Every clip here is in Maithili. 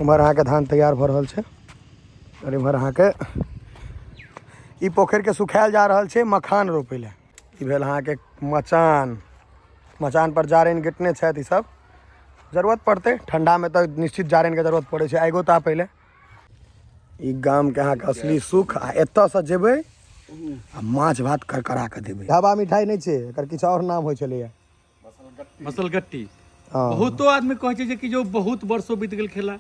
उम्हर अहाँके धान तैयार भऽ रहल छै आओर इम्हर अहाँके ई पोखरिके सुखायल जा रहल छै मखान रोपै लए। ई भेल अहाँके मचान। मचान पर जारनि गेटने छथि ई सब। जरूरत पड़तै ठंडामे तऽ निश्चित जारनिके जरूरत पड़ै छै, आगिओ तापै लए। ई गामके अहाँके असली सुख। आ एतऽसँ जेबै आ माछ भात करकरा कऽ देबै। ढाबा मिठाइ नहि छै, एकर किछु आओर नाम होइ छलैया। मसलगट्टी। हँ। बहुतो आदमी कहै छै जे कि जो बहुत वर्षो बीत गेल खेला।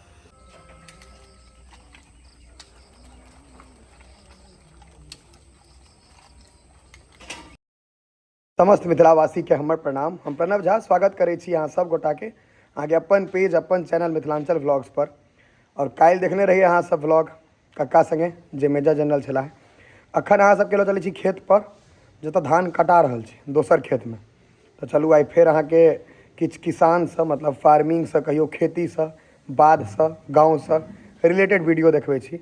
समस्त मिथिलावासीके हमर प्रणाम। हम प्रणव झा स्वागत करै छी अहाँ सब गोटाके अहाँके अपन पेज अपन चैनल मिथिलांचल व्लॉग्स पर। और काल्हि देखने रहियै अहाँ सब व्लॉग कक्का संगे जे मेजर जनरल छलाह। अखन अहाँ सबके लऽ चलै छी खेत पर जतऽ धान कटा रहल छै दोसर खेतमे। तऽ चलू आइ फेर अहाँके किछु किसानसँ मतलब फार्मिंगसँ कहियो खेतीसँ बाधसँ गाँवसँ रिलेटेड वीडियो देखबै छी,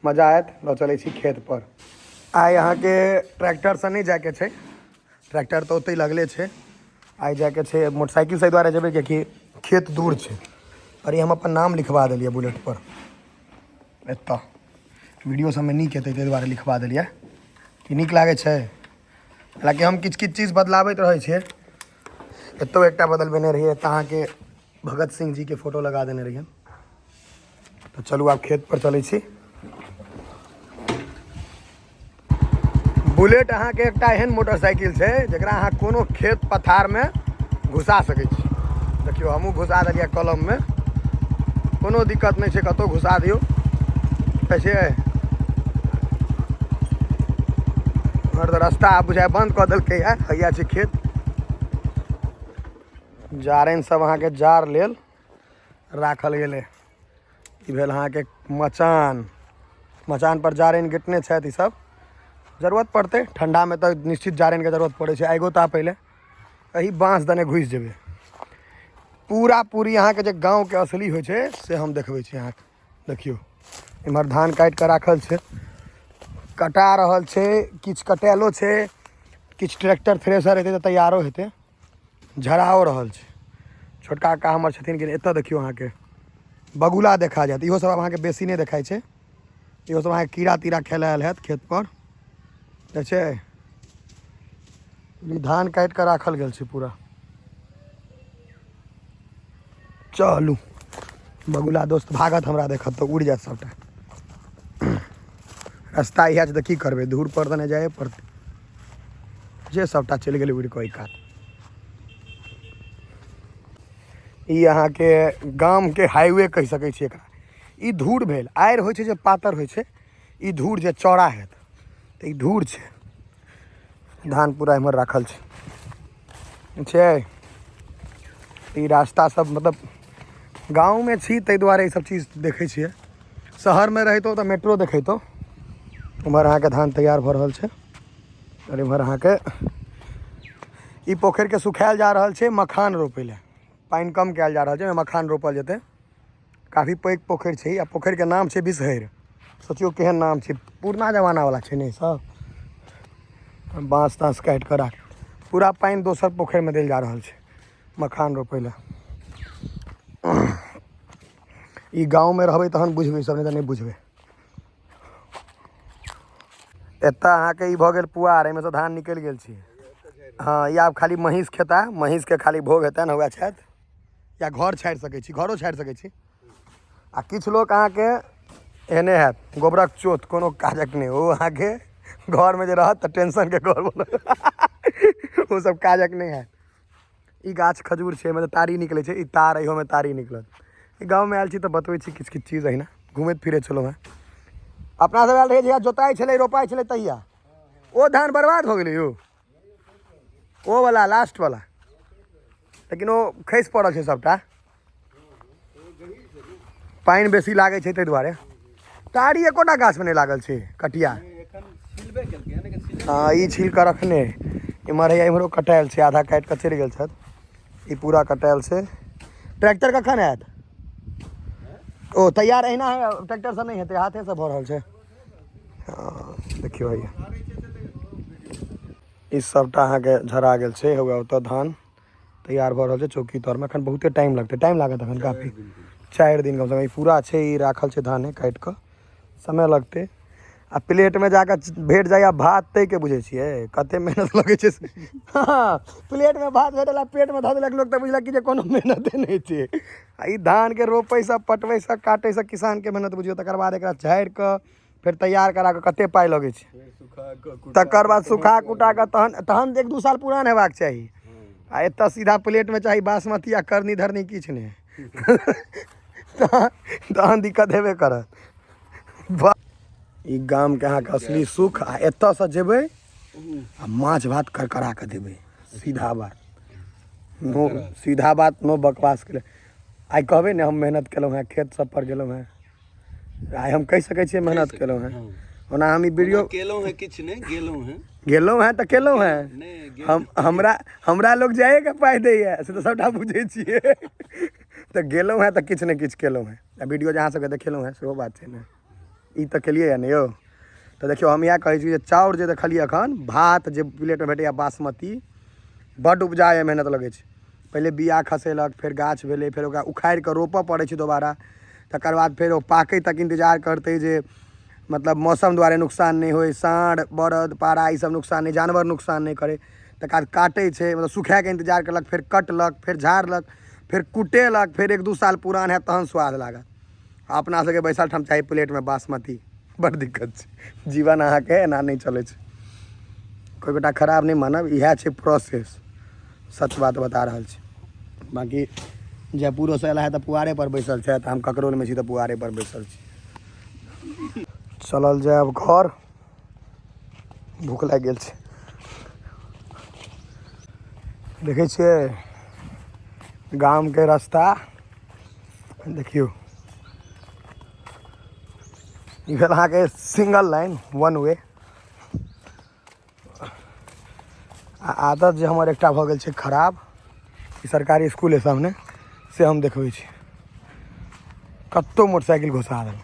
मजा आयत। लऽ चलै छी खेत पर। आइ अहाँके ट्रैक्टरसँ नहि जायके छै, ट्रैक्टर तऽ ओतहि लगले छै। आइ जायके छै मोटरसाइकिलसँ, एहि दुआरे जेबै किएकि खेत दूर छै। आओर ई हम अपन नाम लिखवा देलियै बुलेट पर एतऽ, वीडियो सबमे नीक हेतै ताहि दुआरे लिखवा देलियै कि नीक लागै छै। हालाँकि हम किछु किछु चीज बदलाबैत रहै छियै। एतौ एकटा बदलबेने रहियै, एतऽ अहाँके भगत सिंह जीके फोटो लगा देने रहियै। तऽ चलू आब खेत पर चलै छी। बुलेट अहाँके एकटा एहन मोटरसाइकिल छै जकरा अहाँ कोनो खेत पथारमे घुसा सकै छी। देखियौ हमहूँ घुसा देलियै कलममे, कोनो दिक्कत नहि छै, कतहु घुसा दियौ। कहै छियै एम्हर तऽ रास्ता आब बुझाइ बन्द कऽ देलकै हँ। हैया छै खेत, जारनि सब अहाँके जार लेल राखल गेलै। ई भेल अहाँके मचान। मचान पर जारनि गेटने छथि ई सब। जरूरत पड़तै ठंडामे तऽ निश्चित जारनिके जरूरत पड़ै छै, आगिओ तापै लए। एहि बाँस दने घुसि जेबै। पूरा पूरी अहाँके जे गाँवके असली होइ छै से हम देखबै छी अहाँके। देखियौ इम्हर धान काटि कऽ राखल छै, कटा रहल छै, किछु कटायलो छै, किछु ट्रैक्टर थ्रेसर हेतै तऽ तैयारो हेतै, झराओ रहल छै। छोटका काका हमर छथिन कि एतऽ देखियौ अहाँके बगुला देखा जायत। इहो सब आब अहाँके बेसी नहि देखाइ छै। इहो सब अहाँके कीड़ा तीड़ा खाय लए आयल हैत खेत पर। देखै छै ई धान काटि कऽ राखल गेल छै पूरा। चलू बगुला दोस्त भागत हमरा देखत तऽ उड़ि जायत सबटा। रास्ता इएह छै तऽ की करबै, धूर पर तऽ नहि जाइए पड़तै। जे सबटा चलि गेलै उड़ि कऽ ओहि कात। ई अहाँके गामके हाईवे कहि सकै छी एकरा। ई धूर भेल, आड़ि होइ छै जे पातर होइ छै, ई धूर जे चौड़ा हैत तऽ ई धूर छै। धान पूरा एम्हर राखल छै छै। ई रास्ता सब मतलब गाँवमे छी ताहि दुआरे ई सब चीज देखै छियै। शहरमे रहितहुँ तऽ मेट्रो देखैतहुँ। उम्हर अहाँके धान तैयार भऽ रहल छै आओर इम्हर अहाँके ई पोखरिके सुखायल जा रहल छै मखान रोपै लए। पानि कम कयल जा रहल छै, ओहिमे मखान रोपल जेतै। काफी पैघ पोखरि छै आ पोखरिके नाम छै बिसहरि। सोचियौ केहन नाम छै, पुरना जमानावला छै ने सब। बाँस ताँस काटि कऽ राख, पूरा पानि दोसर पोखरिमे देल जा रहल छै मखान रोपै लए। ई गाँवमे रहबै तहन बुझबै सब, नहि तऽ नहि बुझबै। एतऽ अहाँके ई भऽ गेल पुआर, एहिमे सँ धान निकलि गेल छै। हँ, ई आब खाली महीँस खेता, महीँसके खाली भोग हेतनि। हुए छथि या घर छाड़ि सकै छी, घरो छाड़ि सकै छी। आ किछु लोक अहाँके एहने हैत गोबरक चोत, कोनो काजक नहि। ओ अहाँके घरमे जे रहत तऽ टेंशनके घर बनत, ओ सब काजक नहि हैत। ई गाछ खजूर छै, एहिमे तऽ तारी निकलै छै। ई तार, इहोमे तारी निकलत। ई गाँवमे आयल छी तऽ बतबै छी किछु किछु चीज। अहिना घुमैत फिरैत छलहुँ हेँ। अपना सब आयल रहियै जहिया जोताइ छलै रोपाइ छलै तहिया ओ धान बर्बाद भऽ गेलै यौ, ओ वाला लास्ट वाला। लेकिन ओ खसि पड़ल छै सबटा, पानि बेसी लागै छै ताहि दुआरे। तारी एकोटा गाछमे नहि लागल छै कटिया। हँ, ई छील कऽ रखने इम्हर हैया, इम्हरो कटायल छै, आधा काटि कऽ चलि गेल छथि। ई पूरा कटायल छै। ट्रैक्टर कखन आयत? ओ तैयार अहिना ट्रैक्टरसँ नहि हेतै, हाथेसँ भऽ रहल छै। हँ, देखियौ हैया ई सबटा अहाँके झरा गेल छै। हौआ ओतऽ धान तैयार भऽ रहल छै चौकी तरमे। एखन बहुते टाइम लगतै, टाइम लागत एखन काफी। 4 दिन कमसँ कम। ई पूरा छै, ई राखल छै धाने काटि कऽ, समय लगतै। आ प्लेटमे जाकऽ भेट जाइए भात, ताहिके बुझै छियै कते मेहनत लगै छै से। हँ, प्लेटमे भात भेटल आ पेटमे धऽ देलक लोक तऽ बुझलक कि जे कोनो मेहनते नहि छै। आ ई धानके रोपैसँ, पटबैसँ, काटैसँ किसानके मेहनत बुझियौ। तकर बाद एकरा झाड़ि कऽ फेर तैयार करा कऽ कते पाइ लगै छै, तकर बाद सुखा कुटा कऽ तहन तहन 1-2 साल पुरान हेबाक चाही। आ एतऽ सीधा प्लेटमे चाही बासमती आ करनी धरनी किछु नहि, तहन दिक्कत हेबे करत। ई गामके अहाँके असली सुख। आ एतऽसँ जेबै आ माछ भात करकरा कऽ देबै, सीधा बात, नो सीधा बात, नो बकवास के। आइ कहबै ने हम मेहनत केलहुँ हेँ, खेत सब पर गेलहुँ हेँ, आइ हम कहि सकै छियै मेहनत केलहुँ हेँ। ओना हम ई वीडियो केलहुँ हेँ किछु नहि, गेलहुँ हेँ, गेलहुँ हेँ तऽ केलहुँ हेँ। हम हमरा हमरा लोक जाइएके पाइ दैए से तऽ सबटा बुझै छियै, तऽ गेलहुँ हेँ तऽ किछु ने किछु केलहुँ हेँ। आ वीडियो जे अहाँ सबके देखेलहुँ हेँ सेहो बात छै ने, ई तऽ केलियै हँ ने यौ। तऽ देखियौ, हम इएह कहै छी जे चाउर जे देखलियै एखन, भात जे प्लेटमे भेटैए बासमती, बड्ड उपजा यऽ, मेहनत लगै छै। पहिले बिआ खसेलक, फेर गाछ भेलै, फेर ओकरा उखाड़ि कऽ रोपऽ पड़ै छै दोबारा, तकर बाद फेर ओ पाकै तक इन्तजार करतै जे मतलब मौसम दुआरे नुकसान नहि होइ, साँढ़ बरद पारा ई सब नुकसान नहि, जानवर नुकसान नहि करै। तकर बाद काटै छै, मतलब सुखाएके इन्तजार केलक, फेर कटलक, फेर झाड़लक, फेर कुटेलक, फेर 1-2 साल पुरान हैत तहन स्वाद लागत। अपना सबके बैसल ठाम चाही प्लेटमे बासमती, बड़ दिक्कत छै जीवन अहाँके, एना नहि चलै छै। कोइ गोटा खराब नहि मानब, इएह छै प्रोसेस, सच बात बता रहल छी। बाँकी जयपुरोसँ अयला है तऽ पुआरे पर बैसल छथि, हम ककरोलमे छी तऽ पुआरे पर बैसल छी। चलल जाय आब घर, भूख लागि गेल छै। देखै छियै गामके रास्ता, देखियौ ई भेल अहाँके सिंगल लाइन वन वे। आ आदत जे हमर एकटा भऽ गेल छै खराब, ई सरकारी इसकुल है सामने, से हम देखबै छी कतहु मोटरसाइकिल घुसा देलहुँ,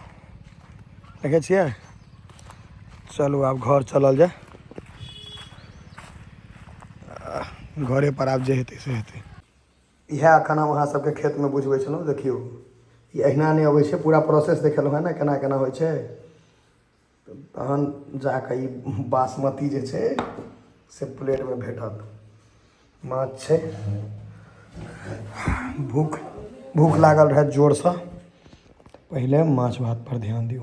देखै छियै। चलू आब घर चलल जाय, घरे पर आब जे हेतै से हेतै। इएह एखन हम अहाँ सबके खेतमे बुझबै छलहुँ। देखियौ ई अहिना नहि अबै छै, पूरा प्रोसेस देखेलहुँ हेँ ने केना केना होइ छै, तहन जाकऽ ई बासमती जे छै से प्लेटमे भेटत। माछ छै, भूख भूख लागल रहए जोरसँ, पहिले माछ भात पर ध्यान दियौ।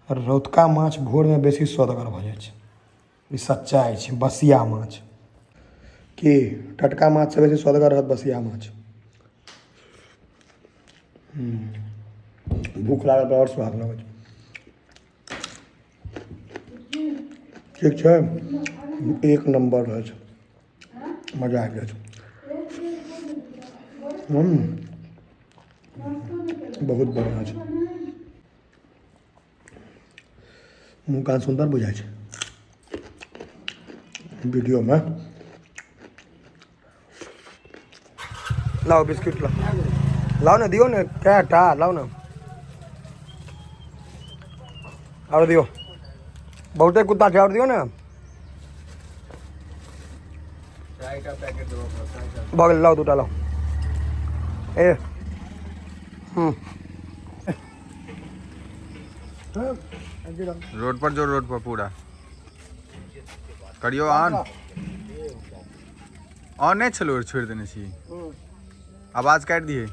आओर रौतका माछ भोरमे बेसी स्वदगर भऽ जाइ छै, ई सच्चाइ छै। बसिया माछ की टटका माछसँ बेसी स्वदगर रहत बसिया माछ। भूख लागल पर आओर स्वाद लगै छै। ठीक छै, एक नम्बर रहै छै, मजा आबि जाइ छै। बहुत बढ़िआँ छै, मुँह कान सुन्दर बुझाइ छै वीडियोमे। लाओ बिस्किट, लाओ लाओ ने, दियो ने कएटा, लाओ ने आओर दियो, बहुते कुत्ता छै, आओर दियो ने। भऽ गेल, लाओ दूटा लाओ। ए रोड पर जो, रोड पर पूरा करियो ऑन। ऑन नहि छलो, छोड़ि देने छी, आवाज काटि दिए।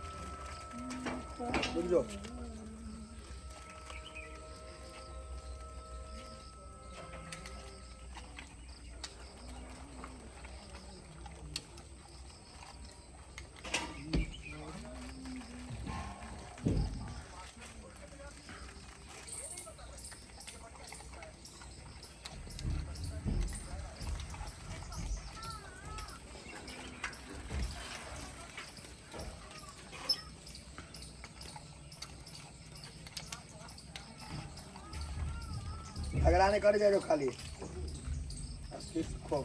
झगड़ा नहीं करे जाए खाली खूब।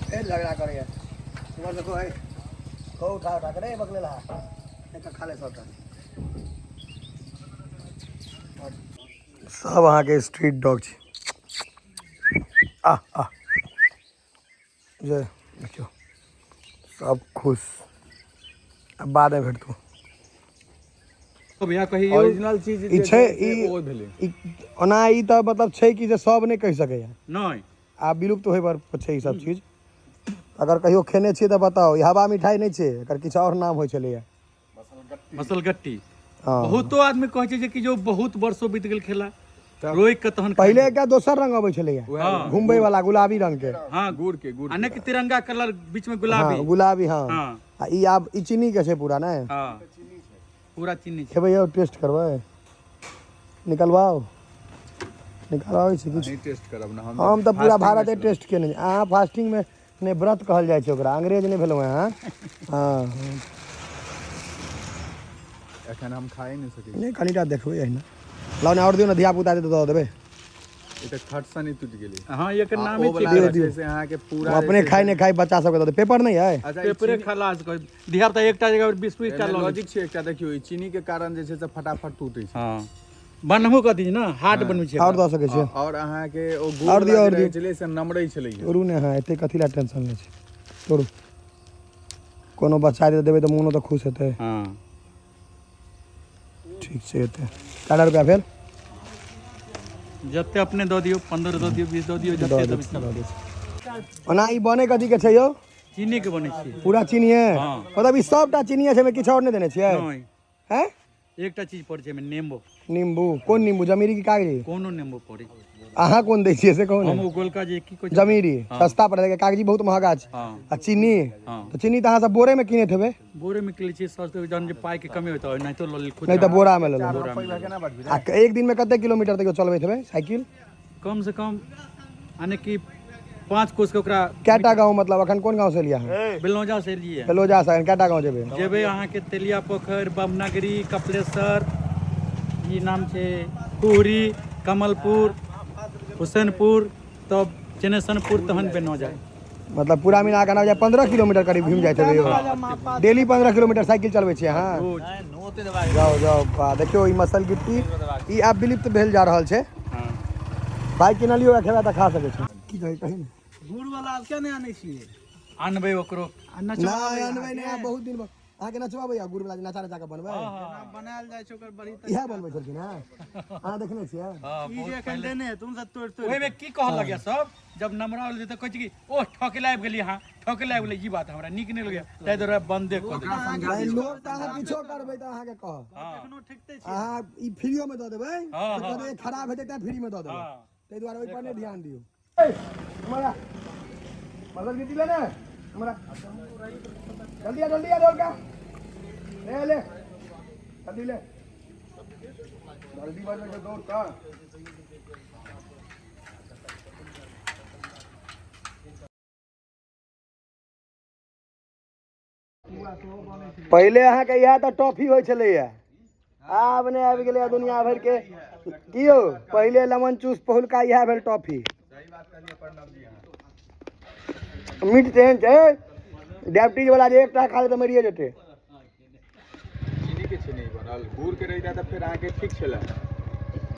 फेर झगड़ा करैया। उम्हर देखो है। खो उठा उठा के रे बकले ला एक खा ले सबटा। सब अहाँके स्ट्रीट डॉग छै। आ आ जे देखियौ सब खुश। अब बादमे भेटतौ। भैया कहियो ओरिजिनल चीज ई छै ई ओ भेलै। ई ओना ई तऽ मतलब छै कि जे सब नहि कहि सकैए। नहि, आब विलुप्त होय पर छै ई सब चीज। अगर कहियो खेने छियै तऽ बताउ। ई हवा मिठाई नहि छै, एकर किछु आओर नाम होइ छलैए। मसलगट्टी। हँ। बहुतो आदमी कहै छै जे कि जो बहुत वर्षो बीत गेल खेला रोकि के तहन पहिले एकटा दोसर रंग अबै छलैए, हँ। घुमबै वाला गुलाबी रंग के। हँ, गुड़ के, गुड़ आ नहि कि तिरंगा कलर बीच में गुलाबी। हँ, गुलाबी। हँ। हँ। आ ई आब ई चीनी के छै पूरा ने? हँ, पूरा चीनी छै। खेबै यौ? टेस्ट करबै? निकलवाउ, निकलवाबै छी किछु? नहि टेस्ट करब ने हम। हम तऽ पूरा भारते टेस्ट केने छी। अहाँ फास्टिंगमे नहि, व्रत कहल जाइ छै ओकरा। अंग्रेज नहि भेलहुँ अहाँ। हँ। एखन हम खाए नहि सकै छी। नहि, कनिटा देखबै एहिना। लाउ ने, आओर दियौ ने, धिया पुता तऽ दऽ देबै। ई तऽ खट सँ नहि टूटि गेलै। हँ, एकर आ नामे ओ वला छियै। जे छै से अहाँके पूरा हम अपने जे छै खाइ नहि खाइ, बच्चा सबके दऽ देबै। पेपर नहि अइ? अच्छा, ई पेपरे खलास कह धिया पुता एकटा जगह पर 20 20 टा एहिमे लऽ लै। लॉजिक छै एकटा। देखियौ, ई चीनी के कारण जे छै से फटाफट टूटै छै। हँ, बनबो कथी ने हार्ड बनबै छै। आओर दऽ सकै छियै? और अहाँके ओ गुड़ आओर दियौ, वला जे आओर रहै दियौ। छलै से नमरै छलै। तोड़ू ने। हँ, एते कथी लए टेंशन लै छै? तोड़ू। कोनो बच्चा दे देबै तऽ मोनो तऽ खुश हेतै। हँ। ठीक छै। एते कए रुपया भेल? जते अपने दऽ दियौ, 15 दऽ दियौ, 20 दऽ दियौ, दऽ जते दै देबै छी, सब। दऽ दै छी। ओना ई बनै कथी के छै यौ? चीनी के बनै छै। पूरा चीनीये? हँ। मतलब ई सबटा चीनीये छै, एहिमे किछु आओर नहि देने छियै? नहि। हैं? एकटा चीज पड़ै छै एहिमे, नेबो। नींबू? कोन नींबू, जमीरी की कागजी? कोनो नेबो पड़ै। अहाँ कोन दै छियै से कहू हम ने। ओ गोलका जे की कहै छै। जमीरी सस्ता पड़ै छै, कागजी बहुत महगा छै। हँ। आ चीनी? हँ। तऽ चीनी तऽ अहाँ सब बोरे मे किनैत हेबै? बोरे में किनै छियै, सस्ते जहन जे पाइ के कमी होइत एनाहितो लऽ लेल खुद। नहि तऽ बोरा मे लेलहुँ। बोरा मे लेलहुँ। आ एक दिन मे कते किलोमीटर तक चलबैत हेबै साइकिल? कम से कम यानी कि 5 कोस के ओकरा। कएटा गाँव, मतलब अखन कोन गाँव से एलियै अहाँ? बेलौजा से एलियै। बेलोजा से। अखन कएटा गाँव जेबै? जेबै अहाँके तेलिया पोखरि, बमनगरी, कपिलेश्वर, ई नाम छै कुहरी, कमलपुर, हुसैनपुर, तब चनेसनपुर, तहन बेनौजा। मतलब पूरा मिला कऽ जाय 15 किलोमीटर करीब घुमि जाइत हेबै यौ। डेली 15 किलोमीटर साइकिल चलबै छियै अहाँ? रोज। जाउ जाउ। बा, देखियौ, ई मसल गिट्टी ई आब विलुप्त भेल जा रहल छै। हँ। भाय, किनलियो खेबै तऽ खा सकै छी। की कहै, कही ने। गुड़ वाला आब किया नहि आनै छियै? आनबै ओकरो। आ नचवा। नहि, अनबै नहि आब बहुत दिन बाद। अहाँके नचबाबै गुड़ वाला, नचा नचा कऽ बनबै? बनायल जाइ छै ओकर बड़ी। इएह बनबै छलखिन हेँ? अहाँ देखने छियै? हँ। ई जे एखन देने है तुम सब तोड़ तोड़। ओहिमे की कहऽ लगैया सब, जब नमरा होलै तऽ कहै छै कि ओ ठके लाबि गेली, अहाँ ठके लाबि गेलै। ई बात हमरा नीक नहि लगैया, ताहि दुआरे बन्दे कऽ देलियै। भाय, लोक तऽ अहाँ किछो करबै तऽ अहाँके कहत। एखनो ठेकते छी। अहाँ ई फ्रीओ मे दऽ देबै हँ, तऽ कहतै खराब हेतै तैं फ्री मे दऽ देबै। हँ। ताहि दुआरे ओहि पर नहि ध्यान दियौ। हमरा मदद गिट्टी ले ने हमरा। जल्दी आ, जल्दी आ, दौड़ का ले ले, जल्दी ले, जल्दी बजे के दौड़ का। पहिले अहाँके इएह तऽ टॉफी होइ छलैया, आब नहि, आबि गेलै दुनिया भरि के। की यौ, पहिले लेमन चूस, पहिलुका इएह भेल टॉफी। सही बात कहलियै प्रणव जी अहाँ। मीठ तेहन छै, डायबिटीज वाला जे एकटा खा ले तऽ मरिए जेतै। चीनी के छै नहि बनल, गुड़ के रहिता तऽ फेर अहाँके ठीक छलै।